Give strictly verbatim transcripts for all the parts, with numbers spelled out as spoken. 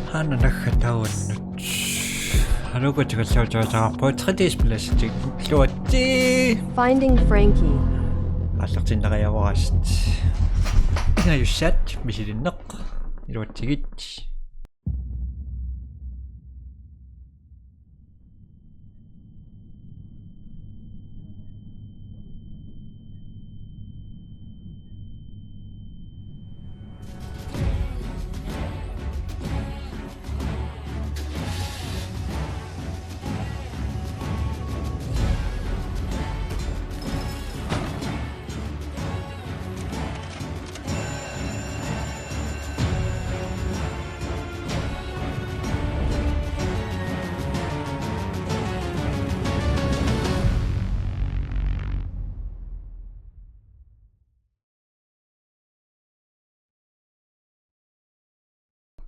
Aana naggat tavannut. Aluukkut tigulluuttuasarput tre D-spillassatik iluatsi. Finding Frankie. Aallartinnariavarassi. Ingajussat misilinneq. Iluatsigit.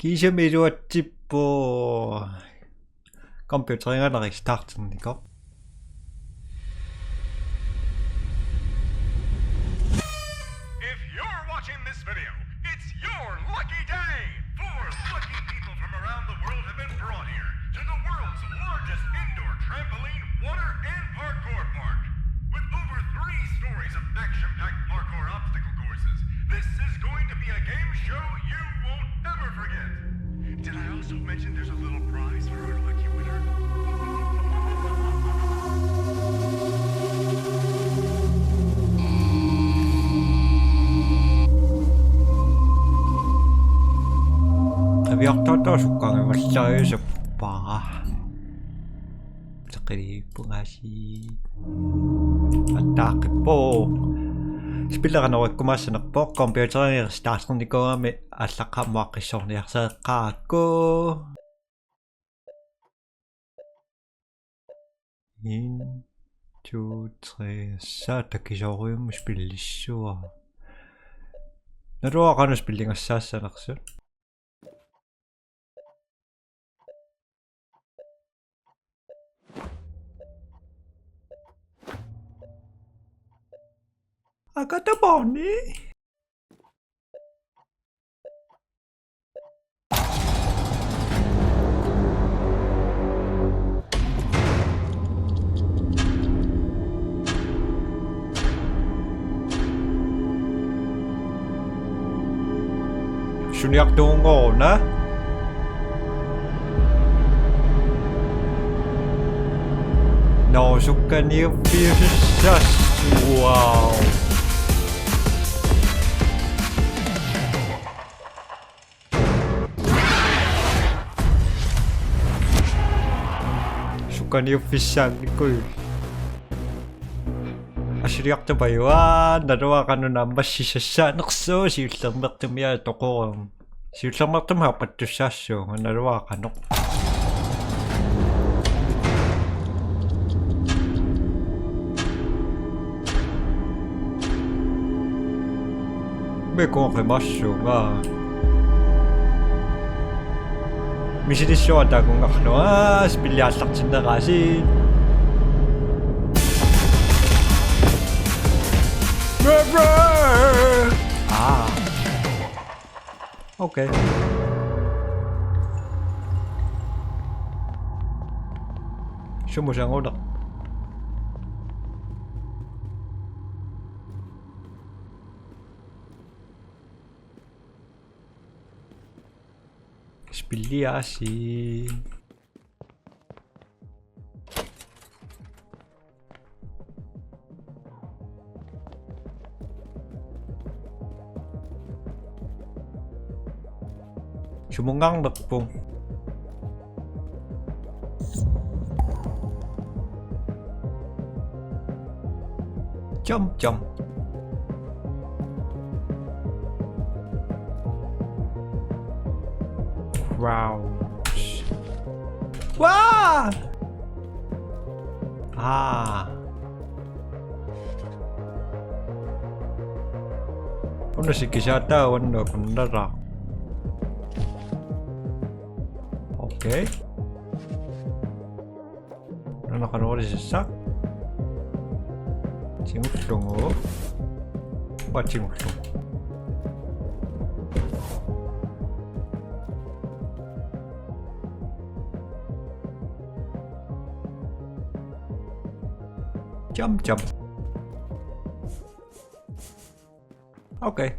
Kiisami iluatsippoq. Computerinngaanniit starternikoq. If you're watching this video, it's your lucky day! Four lucky people from around the world have been brought here to the world's largest indoor trampoline, water, and parkour park. With over three stories of action-packed parkour obstacle courses, this is going to be a game show you won't ever forget. Did I also mention there's a little prize for our lucky winner? Qiviartuutuusukkaangajuallajusuppara. Taqiliippungaasi. Attaaqippoq. Spilli qanoq ikkumaassanerpoq, computerinngaanniit starternikuugami aallaqqaammut aaqqissuunniarsariaqarakku. En, to, tre, sa takisoorujussuaq spillissua. Naluara qanoq spillingassaassanersut. Akataborni. Suniartuunngoruna. Nå, sukkaniuffiussas. Wow. Sukkaniuffissaanngikkuit. Assiliartupajuaq, naluara qanoq naammassissassaanersuuq, siullermeertumiaq toqorama. Siullermeertumik aappaattussaassuunga, naluara qanoq. Mikuuqimassuunga. Misilissuaq taakunngarlugu. Aa, spilli aallartinneraasiit. Aa. Okay. Sumusannguna. Spilliaasiit. Sumunngarnerput. Jump, jump. Wow. Wow! Aa. Una sikisaataagunnuk unnala. Okay. Una qanuurisassaaq. Tigullugu. Uanga tigullugu. Jump, jump. Okay.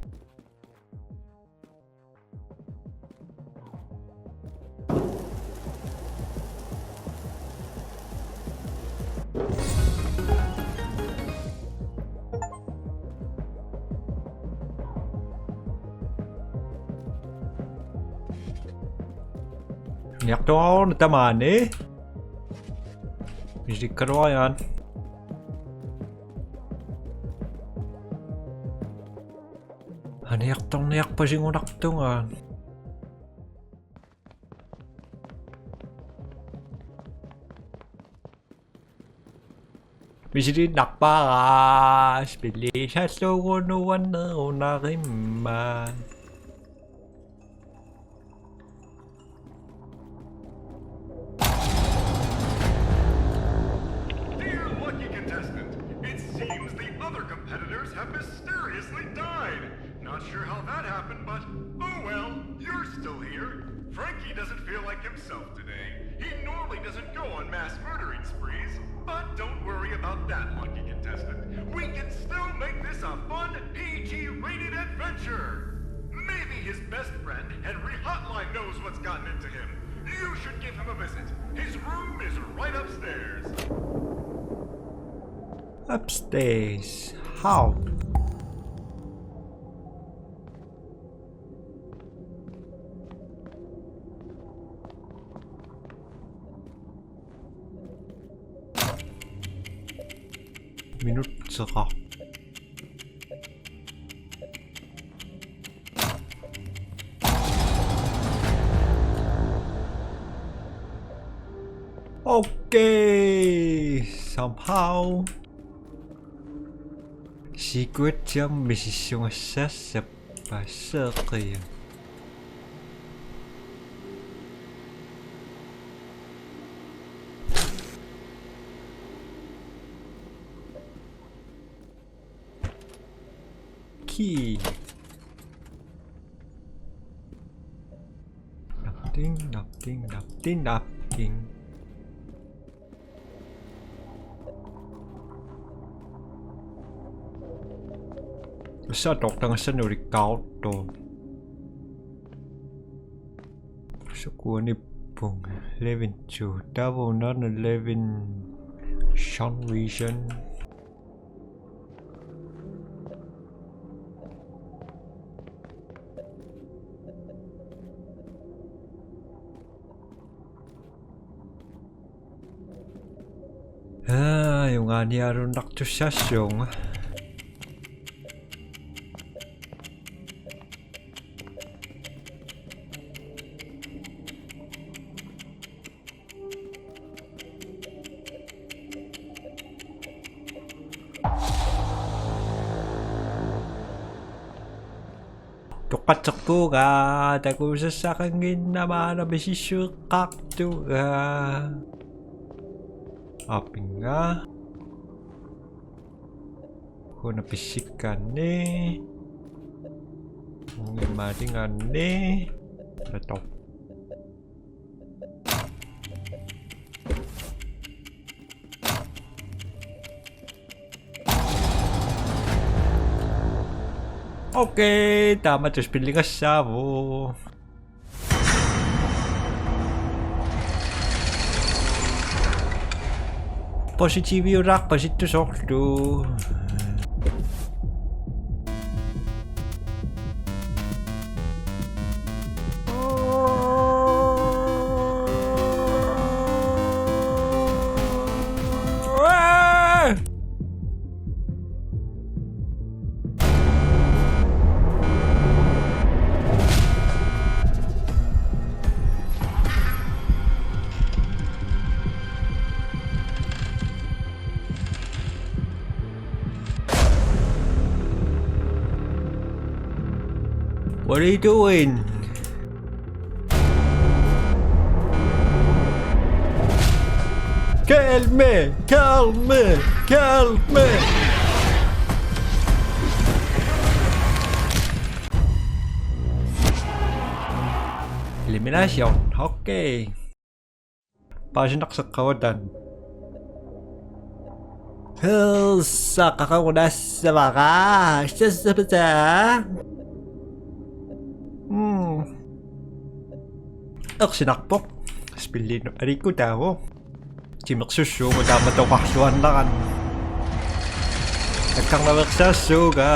Niaqtuq tamaani. Misikkaluariaq. Aniaqtorniaqpasingunaqtunga. Misiliinnaqpara, spillisallugu nuannerunarimmat. Dear lucky contestant, it seems the other competitors have mysteriously died. Not sure how that happened, but oh well, you're still here. Frankie doesn't feel like himself today. He normally doesn't go on mass murdering sprees, but don't worry about that, lucky contestant. We can still make this a fun, P G rated adventure. Maybe his best friend, Henry Hotline, knows what's gotten into him. You should give him a visit. His room is right upstairs. Upstairs. How? Minutseqaq. Okay, somehow. Secret jam misissugassassappasseeqia. Key. Nothing, nothing, nothing, nothing. Tassa atuqtagassani ulikkaaruttuq. Sukuanippunga eleven two. Taava una eleven Sun Vision. Aa, ajungaanialunnaqtussassuunga. Tuqqatserpuga, takusassaqannginnama, ana misissueqqaartuga. Apinga. Kuna pissikkanni. Ungimalinganni. Tato. Okay, taamaattuspilligassaavu. Positiviulaqpasittusoorlu. What are you doing? Kill me! Kill me! Kill me! Elimination. Okay. Paasinaqseqqavutit. Pilsaqaqarunassavara. Sassapata. Hmm. Iqsinaqpuq. Spillinnut alikkutaagu. Timersussuugut taama toqarluannarani. Takkarnaveqsaassuuga.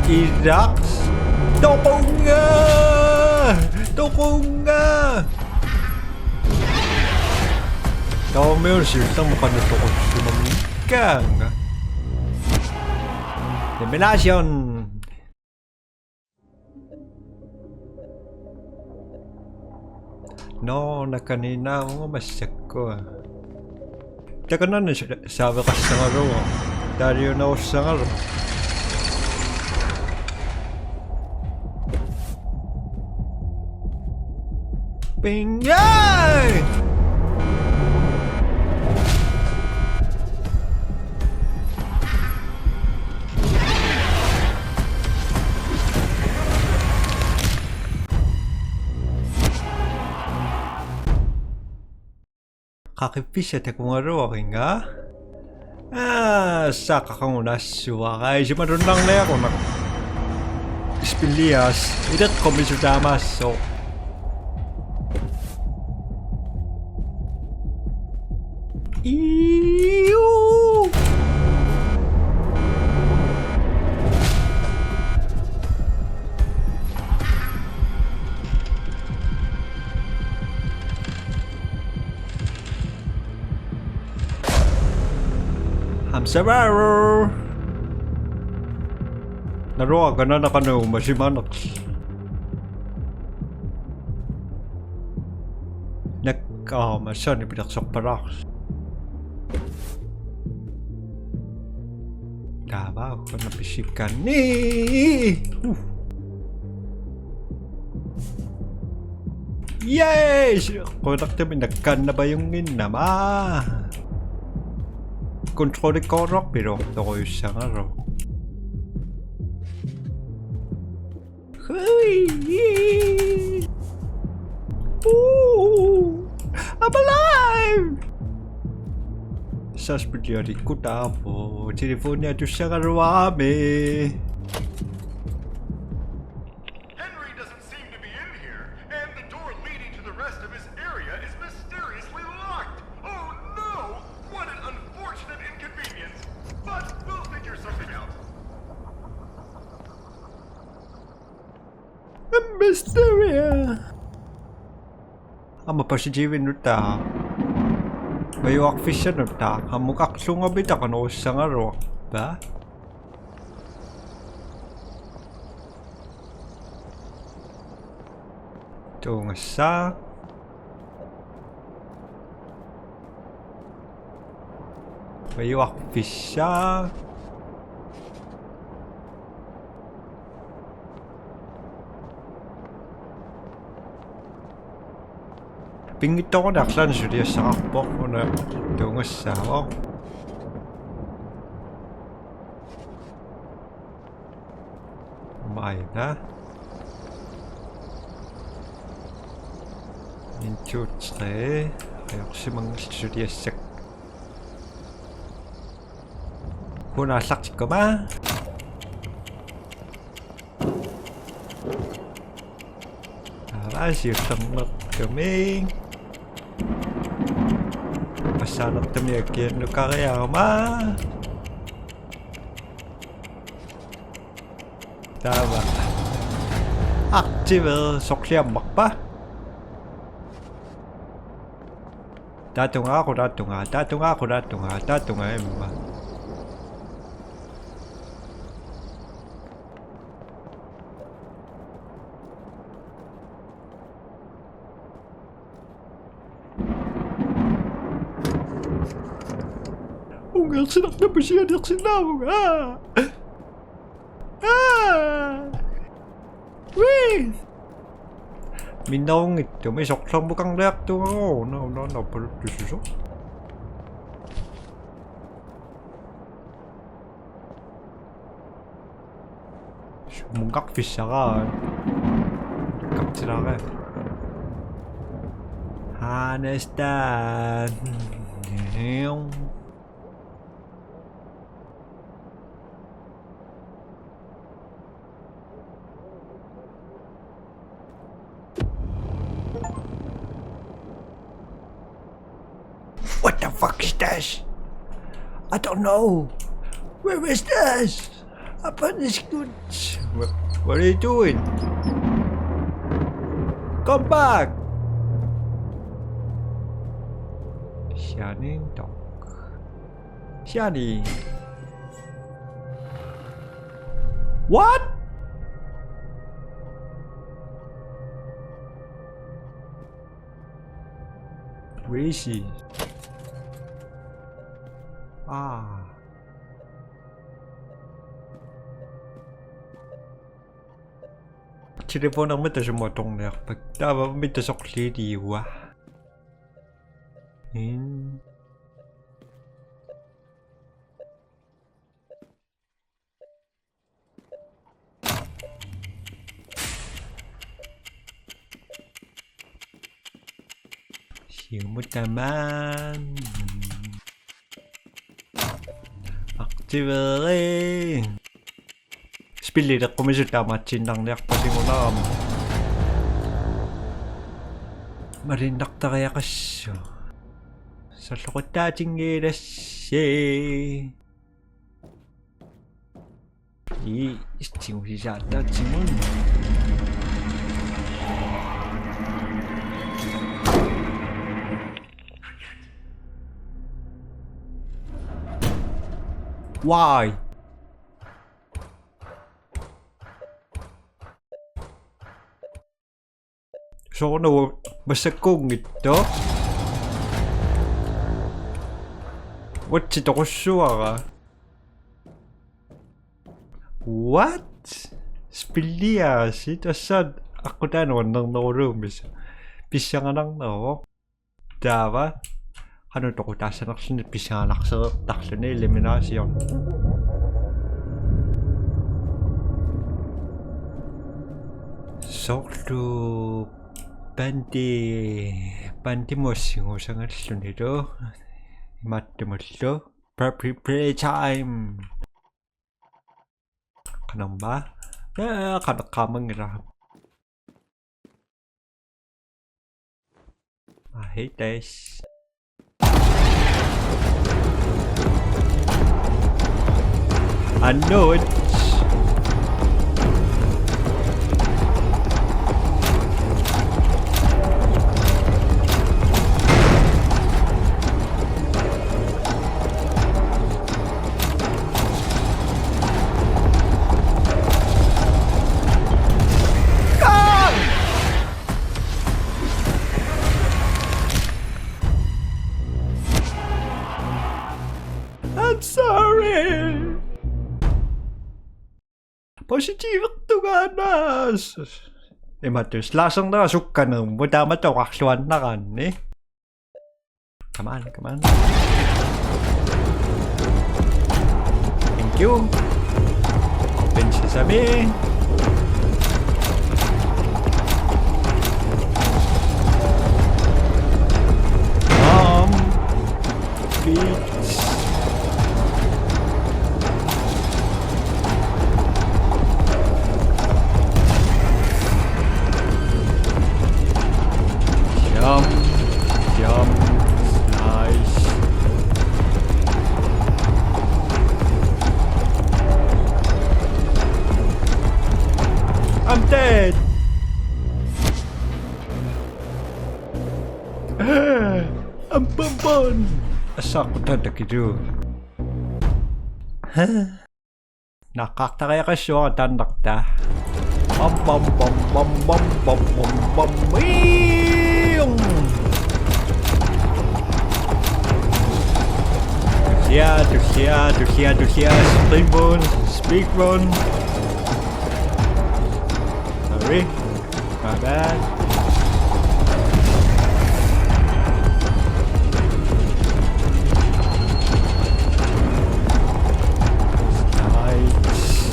Ilaq. Toqunga! Toqunga! Taumiun siullermut qanoq toqussimamikkaanga. Elimination! Nå, nakaniinnaavunga massakkut. Takanani sa-, saaveqassagaluaq. Taaliunerussangaluaq. Pingai! Qaqiffissaq takugaluaringa. Aa, saqqaqarunassavara, isumalunnarniarunaq. Spillias, iliqqumisut taamaassuuq. Iu! Hamsavaru. Naluara kananaqanuuma simanaqs. Nakkaama sani pileqsoqpalaaqs. Taava ukkana pisikani. Uh. Yes! Quilaqtumi nakkannapajunnginnama. Kontrolikoorluaq piluaq torujussangaluaq. Hui! Ooh! I'm alive! Saspiliarikku taavo. Telefoni atussagaluarami. Henry doesn't seem to be in here, and the door leading to the rest of his area is mysteriously locked. Oh no! What an unfortunate inconvenience. But we'll figure something out. Mysteria. Aamma positivenuttaaq. Majuaqfissanuttaaq. Ammuk aqlungami taqanuussagaluarpa. Tuungassaaq. Majuaqfissaaq. Pinngitsooruni arlaanni suliassaqarpoq una tuungassaavoq. Maina. En, to, tre. Ajoqsimanngilara suliassakka. Una aallartikkuma. Taava siullernertumik. Passaanertumik akiannukariaruma. Taava. Aktiveer soqliammarpa. Tatunga, qulatunga, tatunga, qulatunga, tatunga imma. Ungersinarnapusianiarsinnaavunga. Aa! Wee! Minnerunngitsumik soqlormukarniartugalugu, una, una, una, puluttususoq. Sumungaqfissara. Kaptilara. Hanestan. What the fuck is this? I don't know. Where is this? Apa ni sikut. What, what are you doing? Come back! Shining dog. Shiny. What? Where is he? Ah. Telefonermik tasumatorniarpakka. Taava mitasorliiliua. In. Siumut tamaan. Aktiveri. Spilli leqqumisut taamaattiinnarniarpasingunarami. Malinnaqtariaqassuaq. Salloquttaatinngilasi. Ii, istingusisaataatsimun. Why? Soorlu massakkuunngitsoq. Uatsitoqussuara. What? Spilliaasi tassa aqqutaani uannarneruluumik. Pissanganarneruvoq. Taava. Qanoq toqutaassanerluni pissanganaqsereertarluni elimination. Soorlu bandi, bandimut assingusangallunilu. Imaattumullu. Pre-, pre-, playtime. Qanormaa. Aa, qaneqqaamanngilara. I hate this. I know it. I'm sorry. Positiiviqtugaanaas. Imatut slasherniaraq sukkanermut taamatut oqarluannaraanni. Come on, come on. Thank you. Open sesame. Um, bitch. Jump, jump, slice. I'm dead. I'm bum bum. Assaaqqutaa takilu. Huh? Naaqqaaqtariaqassuara taannartaa. Bum, bum, bum. Iiung. Tullia, tullia, tullia, tullia. Speed run, speed run. Sorry. My bad. Nice.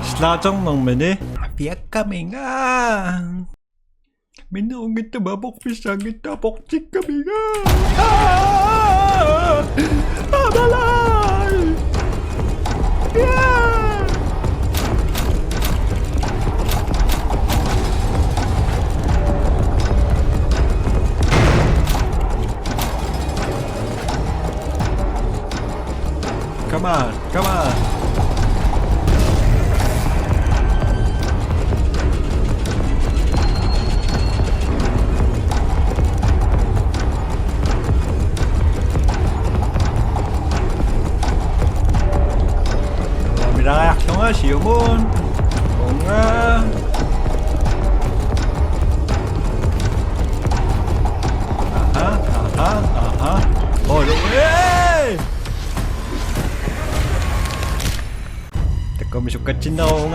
Slashernermini. ᓴᖅᐱᐊᒃᑲᒥᖓ. ᒥᓇᐅᙱᑦᑐᒪ ᐳᖅᐱᓴᙱᑦᑐᖅ ᐳᖅᑎᒃᑲᒥᖓ. ᐋ! ᐋ, ᒪᓚᐃ! ᔮ! Come on, come on. ᓗᐊᕐᒥᓚᕆᐊᖅᑐᖓ ᓯᐅᒧᑦ. ᐅᖓ. ᐊᕼᐊ, ᐊᕼᐊ, ᐊᕼᐊ. ᐆ, ᓗ-, ᐄ! ᑕᑯᒥᓱᒃᑲᑦᓯᓐᓇᐅᖓ.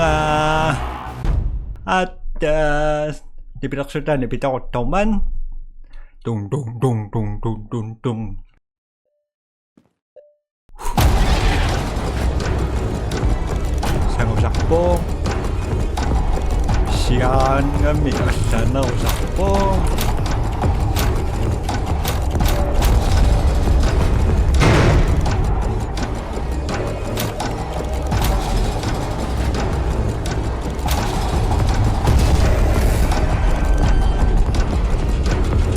ᐊᑦᑕ. ᓂᐱᓚᖅᓱᑕ, ᓂᐱᑕᕈᑦᑐᒪᓐ. ᑐᓐ, ᑐᓐ, ᑐᓐ. ᓴᖑᓴᖅᐳᖅ. ᓯᐊᕐᖓᒥ ᐊᓪᓚᓇᐅᓴᖅᐳᖅ.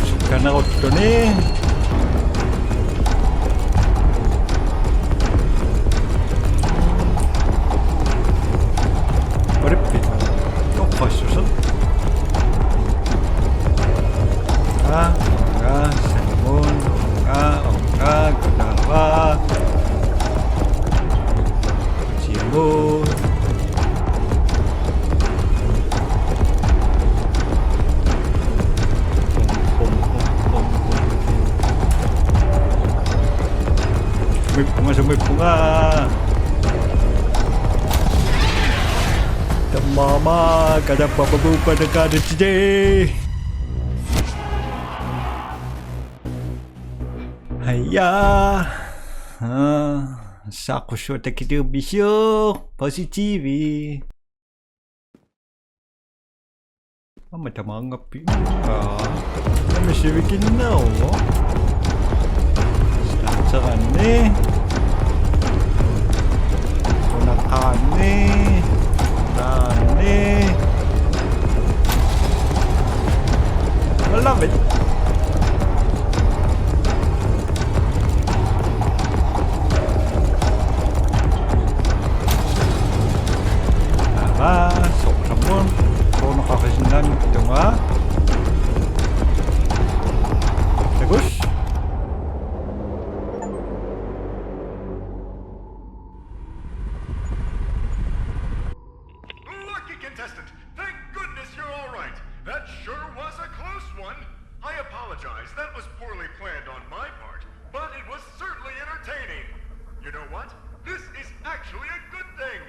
ᓱᒃᑲᓇᕈᑦᑐᓂ. ᐅᕕᑉᐱ. ᑐᖅᑲᓱᓴ. ᐋ, ᐋ, ᓴᓐᒧᓐ, ᐋ, ᐋ, ᑯᓇᕙ. ᓯᐅᒧᑦ. ᓱᒪᐃᑉᐳᖓ, ᓱᒪᐃᑉᐳᖓ. ᑕᒪᒪ, ᑲᑕᐸᐸᐸ, ᐸᑕ ᑲᑕ ᑎᑎ. ᐊᐃᔭ. ᐋ, ᓴᖅᑯᓱᑕ ᑭᑐ ᐱᓯᐅ, positive. ᐊᒻᒪ ᑕᒫᙵᐱᒃ. ᐋ, ᓇᒥᓯᕕᑭᓐᓇᐅᒃ. ᓴᑕᒪᓂ. ᐅᓇᖃᓂ. ᐅᓇᓂ. I love it. ᐊᕙ, ᓱᕐᓚᒧᑦ. ᓱᓇᖃᕆᓯᓐᓇᖅᑐᖓ. ᑕᑯᔅ. Lucky contestant! Thank goodness you're all right! That sure was a close one! I apologize, that was poorly planned on my part, but it was certainly entertaining! You know what? This is actually a good thing!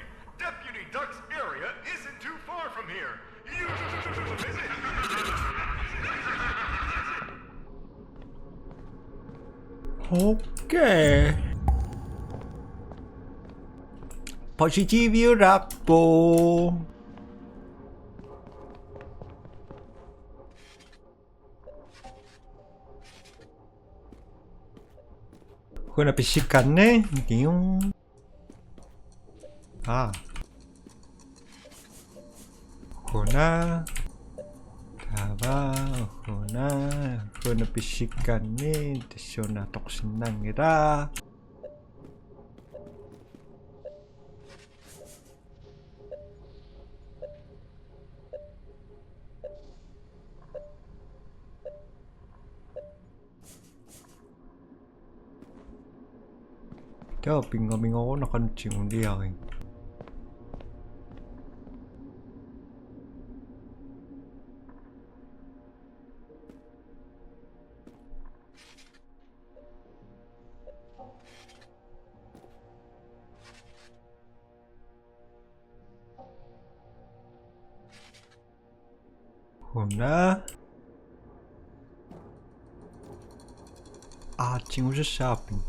Deputy Duck's area isn't too far from here! You should visit! Okay. Positive-ᐅᓚᖅᐳᖅ. ᐅᑯᓇ ᐱᔅᓯᒃᑲᓐᓂᖅ. ᑎᐅ. ᐋ. ᐅᑯᓇ. ᑕᕝᕙ, ᐅᑯᓇ. ᐅᑯᓇ ᐱᔅᓯᒃᑲᓐᓂᖅ. ᑕᓱᓇ ᑐᖅᓯᓐᓇᙱᑕ. ᑕ ᐱᙳᐊᕐᒥᖓ ᐅᓇ ᖃᓄᖅ ᑎᒍᓐᓕᐊᕆᒃ. ᐅᑯᓇ. ᐋ, ᑎᒍᓱᓴᐱᒃ.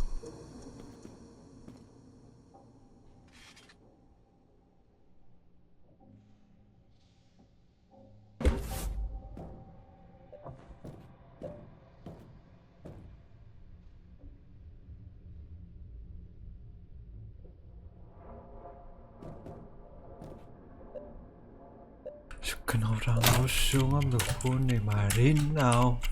Sukkanerulaarnerussuugami nukkuunni maaliinnaq.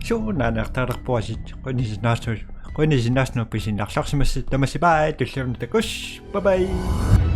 Suu, naanna aqtaqalerpuasit, qujanaq sinnaassu-, qujanaq sinnaassunut pisinnarluarsimassi, tamassi, bye, tullianut takuss, bye bye.